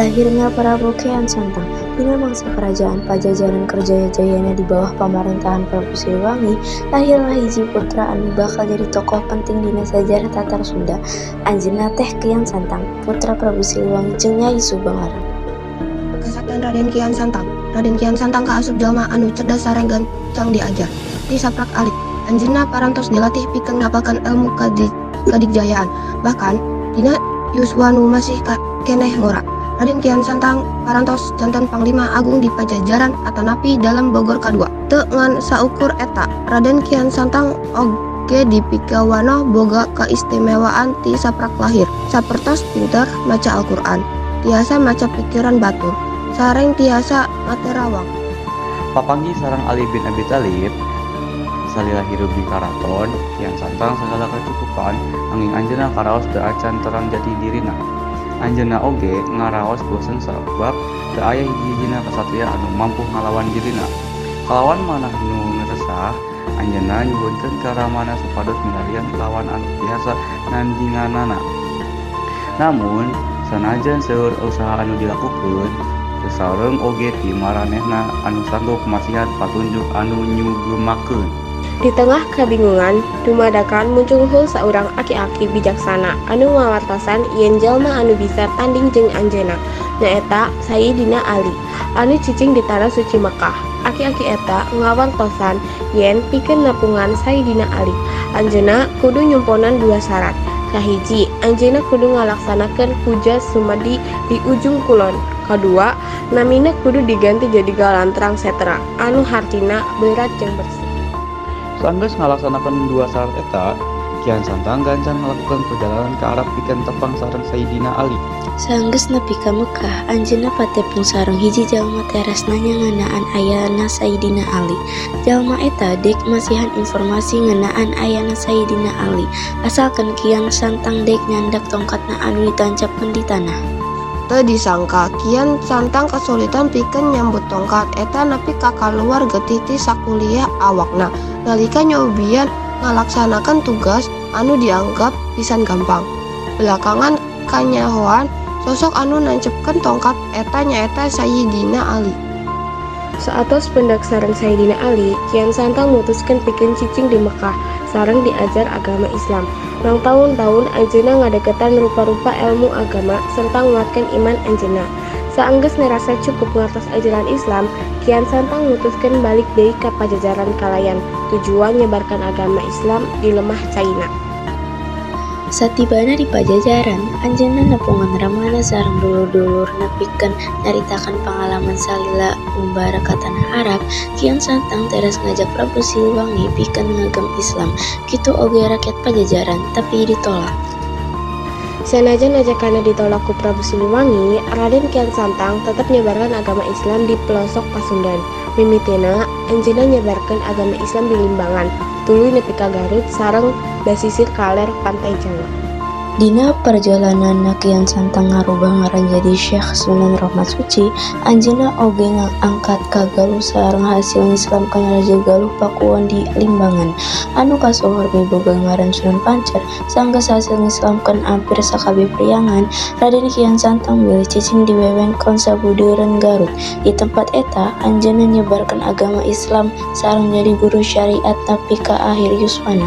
Lahirnya Prabu Kian Santang. Dina mangsa Kerajaan Pajajaran keur jaya-jayana di bawah pamarentahan Prabu Siliwangi, lahirlah hiji putra anu bakal jadi tokoh penting dina sajarah Tatar Sunda. Anjeunna teh Kian Santang, putra Prabu Siliwangi jeung Nyai Subanglarang. Kasaktian Raden Kian Santang. Raden Kian Santang kaasup jalma anu cerdas sareng gancang diajar. Ti saprak alit, anjeunna parantos dilatih pikeun ngapalkeun elmu kadigjayaan. Bahkan dina yuswa nu masih keneh ngora. Raden Kian Santang parantos janten Panglima Agung di Pajajaran atanapi Dalem Bogor kadua. Teu ngan saukur eta, Raden Kian Santang oge dipikawanoh boga kaistimewaan ti saprak lahir, sapertos pinter maca Al-Qur'an, tiasa maca pikiran batur, sareng tiasa ngaterawang. Papanggih sareng Ali bin Abi Thalib. Salila hirup di karaton, Kian Santang sagala kacukupan, anging anjeunna karaos teu acan terang jati dirina. Anjeunna oge ngaraos bosen sabab teu aya hiji-hijina kasatria anu mampu ngalawan dirina. Kalawan manah nu resah, anjeunna nyuhunkeun ka ramana supados milarian lawan anu tiasa nandinganana. Namun, sanajan seueur usaha anu dilakukeun, teu saurang oge ti maranehna anu sanggup masihan patunjuk anu nyugemakeun. Di tengah kabingungan, dumadakan muncunghul saurang aki-aki bijaksana anu ngawartosan yen jalma anu bisa tanding jeung anjeunna nyaeta Sayidina Ali anu cicing di tanah suci Mekkah. Aki-aki eta ngawartosan yen pikeun nepungan Sayidina Ali, anjeunna kudu nyumponan dua syarat. Kahiji, anjeunna kudu ngalaksanakeun puja sumedi di ujung kulon. Kadua, namina kudu diganti jadi Galantrang Setra anu hartina beurat jeung bersih. Sanggeus ngalaksanakeun dua syarat eta, Kian Santang gancang ngalakukeun perjalanan ka Arab pikeun tepang sareng Sayidina Ali. Sanggeus nepi ka Mekkah, anjeunna patepung sareng hiji jalma teras nanya ngeunaan ayana Sayidina Ali. Jalma eta dek masihan informasi ngeunaan ayana Sayidina Ali, asalkeun Kian Santang dek nyandak tongkatna anu ditancapkeun di tanah. Teu disangka, Kian Santang kasulitan pikeun nyambut tongkat eta nepi ka kaluar getih ti sakuliah awakna nalika nyobian ngalaksanakeun tugas anu dianggap pisan gampang. Belakangan kanyahoan sosok anu nancepkeun tongkat eta nyaeta Sayidina Ali. Saatos pendak sareng Sayidina Ali, Kian Santang mutuskeun pikeun cicing di Mekkah sareng diajar agama Islam. Mangtaun-taun anjeunna ngadeukeutan rupa-rupa elmu agama serta nguatkeun iman anjeunna. Saenggeus ngarasa cukup ngartos ajaran Islam, Kian Santang mutuskeun balik deui ka Pajajaran kalayan tujuan nyebarkan agama Islam di lemah caina. Satibana di Pajajaran, anjeunna nepungan ramana sareng dulur-dulurna pikeun nyaritakeun pangalaman salila ngumbara ka tanah Arab. Kian Santang teras ngajak Prabu Siliwangi pikeun ngagem Islam, kitu oge rakyat Pajajaran, tapi ditolak. Sanajan ajakanna ditolak ku Prabu Siliwangi, Raden Kian Santang tetep nyebarkan agama Islam di pelosok Pasundan. Mimitina, anjeunna nyebarkeun agama Islam di Limbangan, tuluy nepi ka Garut sareng basisir kaler Pantai Jawa. Dina perjalananna Kian Santang ngarubah ngaran jadi Syekh Sunan Rahmat Suci, anjeunna oge angkat ka Galuh sareng hasil ngislamkeun Raja Galuh Pakuwon di Limbangan, anu kasohor miboga ngaran Sunan Pancer. Sanggeus hasil ngislamkeun ampir sakabeh Priangan, Raden Kian Santang milih cicing di wewengkon sabudeureun Garut. Di tempat eta, anjeunna nyebarkeun agama Islam sareng jadi guru syariat nepi ka akhir yuswana.